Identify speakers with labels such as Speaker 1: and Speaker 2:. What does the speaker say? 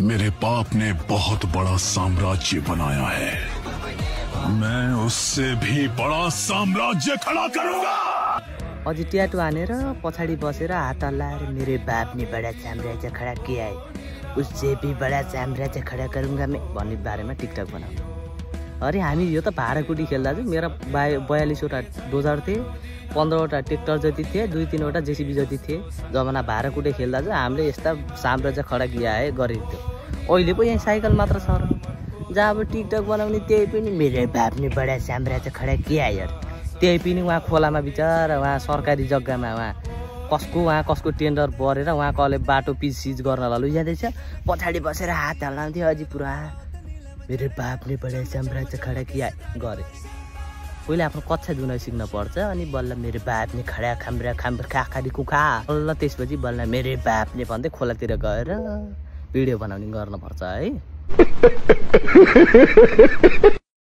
Speaker 1: मेरे बाप ने बहुत बड़ा साम्राज्य बनाया है, मैं उससे भी बड़ा साम्राज्य खड़ा करूंगा।
Speaker 2: अझै ट्याटो हानेर पछाडि बसेर हात हल्लाएर मेरे बाप ने बड़ा साम्राज्य खड़ा किया है, उससे भी बड़ा साम्राज्य खड़ा करूंगा मैं भन्ने बारेमा टिकटक बनाउनु। अरे हामी यो त भाडाकुटी खेल्दा चाहिँ मेरा 42वटा डोजर थिए, 15वटा ट्र्याक्टर जति थिए, 2-3वटा जेसीबी जति थिए। जमाना भाडाकुटी खेल्दा चाहिँ हामीले यस्ता साम्राज्य खडा किया है गरेको थियो। अहिले पो यहाँ साइकल मात्र छ र, जहाँ अब टिकटक बनाउने त्यही पनि मेरे बाप ने बडा साम्राज्य खडा किया यार। त्यही पनि उहाँ खोलामा बिचारा उहाँ सरकारी जग्गामा उहाँ कसको टेन्डर परेर उहाँ कसले बाटो पिच सिच गर्न लैजाँदैछ, पछाडि बसेर हात हल्लाउँथ्यो अझै पुरा मेरे बाप ने बडा साम्राज्य खडा किया गरे। पहिले आफ्नो कक्षा जुन सिक्न पर्छ, अनि बल्ल मेरे बाप ने खडा खाम्रा खाम्रा खाखाडी कुखा, बल्ल त्यसपछि बल्ल मेरे बाप ने भन्दै खोलातिर गएर भिडियो बनाउने गर्न पर्छ है।